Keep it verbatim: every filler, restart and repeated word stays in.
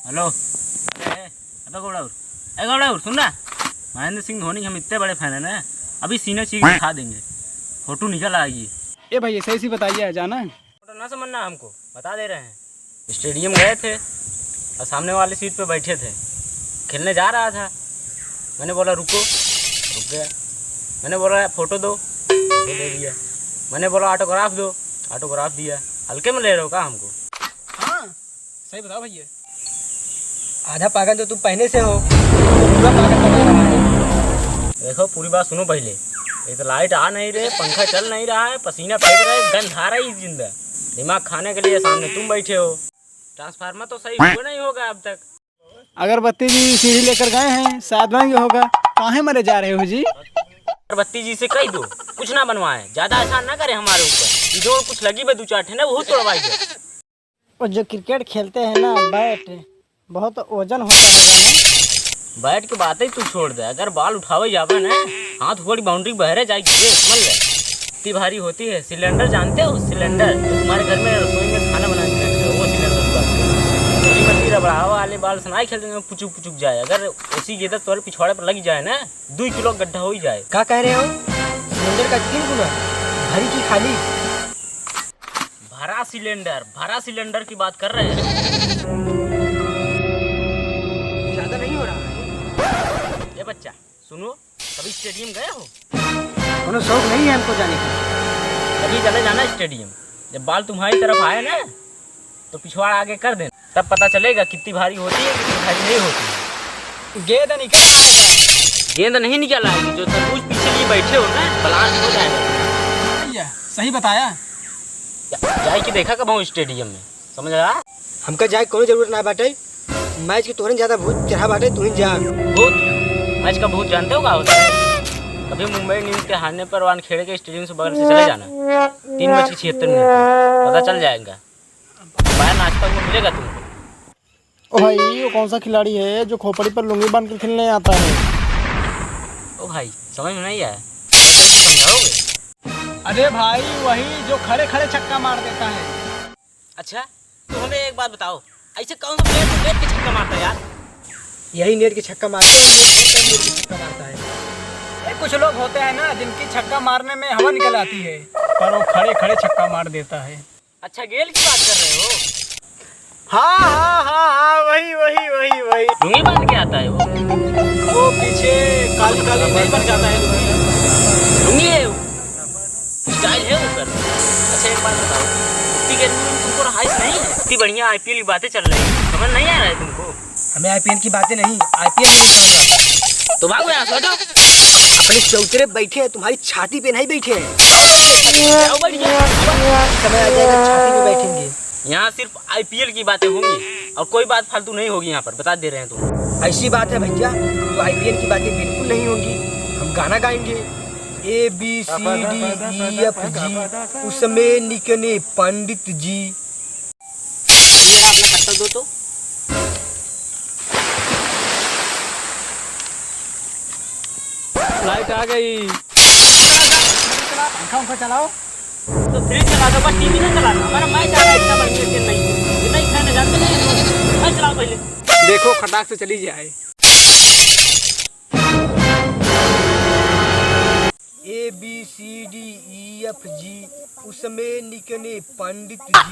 हेलो। अरे, अबे गौड़ाउर, ए गौड़ाउर, सुन ना। महेंद्र सिंह धोनी के हम इतने बड़े फैन हैं ना, अभी सीना चीर के दिखा देंगे, फोटो निकल आएगी। ए भाई, सही सी बताइए, जाना है? फोटो ना समझना हमको, बता दे रहे हैं। स्टेडियम गए थे और सामने वाली सीट पे बैठे थे, खेलने जा रहा था। मैंने बोला, "रुको।" रुक गया। मैंने बोला, "फोटो दो।" फोटो दे दिया। मैंने बोला, "ऑटोग्राफ दो।" ऑटोग्राफ दिया। हल्के में ले रहे हो का हमको? हाँ, सही बताओ भैया। आधा पागल तो तुम पहले से हो, पूरा पागल बना रहा है। देखो, पूरी बात सुनो पहले। एक तो लाइट आ नहीं रही, पंखा चल नहीं रहा है, पसीना फेंक रहा है, गंध आ रही है जिंदा। दिमाग खाने के लिए सामने तुम बैठे हो। ट्रांसफार्मर तो सही हुआ नहीं होगा अब तक। अगरबत्ती जी सीढ़ी लेकर गए हैं, शायद वहीं होगा। काहे मरे जा रहे हो जी? अगरबत्ती जी से कह दो, कुछ ना बनवाए, ज्यादा एहसान ना करे हमारे ऊपर। जो कुछ लगी बे दो चार ठे ना, वो तोड़वाई दे। और जो क्रिकेट खेलते हैं ना, बैट बहुत वजन होता होगा ना? बैट की बातें तू छोड़ दे, अगर बॉल उठावे जावे ना, हाथ ऊपर बाउंड्री बहरे जाए गिरे, समझ ले। इतनी भारी होती है। सिलेंडर जानते हो? सिलेंडर जो तुम्हारे घर में रसोई में खाना बनाने के लिए, वो सिलेंडर की बात कर। थोड़ी मती रबड़ावा वाले बॉल से ना खेलते हैं, पुचुक पुचुक जाए। अगर उसी गेंद तोरे पिछवाड़े पर लग जाए ना, दो किलो गड्ढा हो ही जाए। का कह रहे हो? सिलेंडर का तीन गुना? भरी की खाली? भरा सिलेंडर, भरा सिलेंडर की बात कर रहे हैं। ज्यादा नहीं हो रहा है? ए बच्चा, सुनो, कभी स्टेडियम गए हो? कोनो शौक नहीं है हमको जाने का। कभी चले जाना स्टेडियम, जब बॉल तुम्हारी तरफ आए ना, तो पिछवाड़ा आगे कर देना, तब पता चलेगा कितनी भारी होती है, कितनी भारी नहीं होती है। गेंद निकल आएगा। गेंद नहीं निकल आएगी, जो तरबूज पीछे लिए बैठे हो ना, ब्लास्ट हो जाएगा। भैया, सही बताया। जा-, जाए के देखा कब स्टेडियम में, समझ आया? हमका जाए कोनो जरूरत ना बाटे, मैच के तोहरे ज्यादा भूत चढ़ा बाटे, तू ही जा। भूत? मैच का भूत जानते हो का होता है? कभी मुंबई इंडियंस के हारने पर वानखेड़े के स्टेडियम से बगल से चले जाना, तीन मैच की छिहत्तर मिनट में पता चल जाएगा। बाहर नाश्ता हुआ मिलेगा तुमको। ओ भाई, वो कौन सा खिलाड़ी है जो खोपड़ी पर लुंगी बांध कर खेलने आता है? ओ भाई, समझ में नहीं आया, समझाओगे? अरे भाई, वही जो खड़े खड़े छक्का मार देता है। अच्छा, तो हमें एक बात बताओ, ऐसे कौन सा प्लेयर जो नेट के छक्का मारता है यार? यही नेट के छक्का मारता है, नेट के छक्का मारता है। अरे, कुछ लोग होते हैं ना, जिनकी छक्का मारने में हवा निकल आती है, पर वो खड़े खड़े छक्का मार देता है। अच्छा, गेल की बात कर रहे हो? हाँ, हाँ, हाँ, हाँ, वही, वही, वही, वही। लुंगी बांध के आता है वो। वो पीछे काली, काली नहीं बन जाता है लुंगी। लुंगी है वो। स्टाइल है ऊपर। अच्छा, एक बात बताओ, इतनी गर्मी में तुमको रहाइश नहीं है? इतनी बढ़िया आईपीएल की बातें चल रही है, समझ नहीं आ रहा है तुमको? हमें आईपीएल की बातें नहीं, आईपीएल में नहीं समझ आता। तो भागो यहाँ से, हटो। अपने चौतरे बैठे हैं, तुम्हारी छाती पे नहीं बैठे हैं। जाओ, बैठ जाओ। समय आ जाएगा, छाती पे बैठेंगे। यहाँ सिर्फ आईपीएल की बातें होंगी और कोई बात फालतू नहीं होगी यहाँ पर, बता दे रहे हैं तुम। ऐसी बात है भैया, तो आईपीएल की बातें बिल्कुल नहीं होंगी। हम गाना गाएंगे, A B C D E F G, उसमें निकने पंडित जी। भैया, अपना कट्टा दो तो। लाइट आ गई। पंखा उंखा चलाओ। तो फ्रिज चला दो, बस टीवी ना चलाना। हमारा मैच आ रहा है इतना बढ़िया चेन्नई से। चेन्नई फैन है, जानते नहीं हो? मैच चलाओ पहले। देखो, खटाक से चली जाए। A B C D E F G, उसमें निकने पंडित जी।